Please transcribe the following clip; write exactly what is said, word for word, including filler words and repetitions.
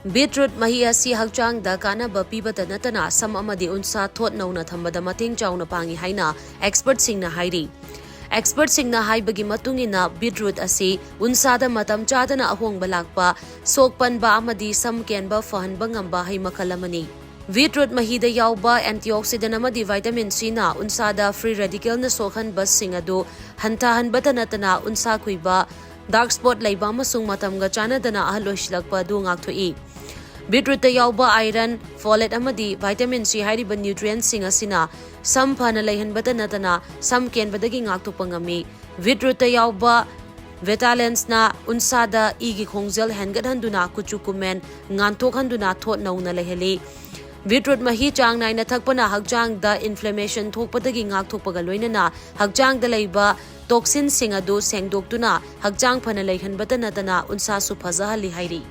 Beetroot ꯃꯍꯤ ꯑꯁꯤ ꯍꯛꯆꯥꯡꯗ ꯀꯥꯟꯅꯕ ꯄꯤꯕꯇ ꯅꯠꯇꯅ ꯁꯝ ꯑꯃꯗꯤ ꯎꯟꯁꯥ ꯊꯣꯠ ꯅꯧꯅ ꯊꯝꯕꯗ ꯃꯇꯦꯡ ꯆꯥꯎꯅ ꯄꯥꯡꯏ ꯍꯥꯏꯅ expertꯁꯤꯡꯅ ꯍꯥꯏꯔꯤ꯫ Expertꯁꯤꯡꯅ ꯍꯥꯏꯕꯒꯤ ꯃꯇꯨꯡ ꯏꯟꯅ, beetroot ꯑꯁꯤ ꯎꯟꯁꯥꯗ ꯃꯇꯝ ꯆꯥꯗꯅ ꯑꯍꯣꯡꯕ ꯂꯥꯛꯄ, ꯁꯣꯛ ꯄꯟꯕ ꯑꯃꯗꯤ ꯁꯝ ꯀꯦꯟꯕ ꯐꯍꯟꯕ ꯉꯝꯕ ꯍꯩ ꯃꯈꯜ ꯑꯃꯅꯤ꯫ Beetroot ꯃꯍꯤꯗ ꯌꯥꯎꯕ antioxidant ꯑꯃꯗꯤ vitamin Cꯅ ꯎꯟꯁꯥꯗ free radicalꯅ ꯁꯣꯛꯍꯟꯕꯁꯤꯡ ꯑꯗꯨ ꯍꯟꯊꯍꯟꯕꯇ ꯅꯠꯇꯅ ꯎꯟꯁꯥ ꯈꯨꯏꯕ, dark spot ꯂꯩꯕ ꯑꯃꯁꯨꯡ ꯃꯇꯝꯒ ꯆꯥꯟꯅꯗꯅ ꯑꯍꯜ ꯑꯣꯏꯁꯤꯜꯂꯛꯄ ꯑꯗꯨ ꯉꯥꯛꯊꯣꯛꯏ꯫ Beetrootꯇ ꯌꯥꯎꯕ iron, folate ꯑꯃꯗꯤ vitamin C ꯍꯥꯏꯔꯤꯕ nutrientꯁꯤꯡ ꯑꯁꯤꯅ ꯁꯝ ꯐꯅ ꯂꯩꯍꯟꯕꯇ ꯅꯠꯇꯅ ꯁꯝ ꯀꯦꯟꯕꯗꯒꯤ ꯉꯥꯛꯊꯣꯛꯄ ꯉꯝꯃꯤ꯫ Beetrootꯇ ꯌꯥꯎꯕ vitalentsꯅ ꯎꯟꯁꯥꯗ ꯏꯒꯤ ꯈꯣꯡꯖꯦꯜ ꯍꯦꯟꯒꯠꯍꯟꯗꯨꯅ ꯀꯨꯆꯨ ꯀꯨꯃꯦꯟ ꯉꯥꯟꯊꯣꯛꯍꯟꯗꯨꯅ ꯊꯣꯠ ꯅꯧꯅ ꯂꯩꯍꯜꯂꯤ꯫ Beetroot ꯃꯍꯤ ꯆꯥꯡ ꯅꯥꯏꯅ ꯊꯛꯄꯅ ꯍꯛꯆꯥꯡꯗ inflammation ꯊꯣꯛꯄꯗꯒꯤ ꯉꯥꯛꯊꯣꯛꯄꯒ ꯂꯣꯏꯅꯅ ꯍꯛꯆꯥꯡꯗ ꯂꯩꯕ toxinꯁꯤꯡ ꯑꯗꯨ ꯁꯦꯡꯗꯣꯛꯇꯨꯅ ꯍꯛꯆꯥꯡ ꯐꯅ ꯂꯩꯍꯟꯕꯇ ꯅꯠꯇꯅ ꯎꯟꯁꯥꯁꯨ ꯐꯖꯍꯜꯂꯤ ꯍꯥꯏꯔꯤ꯫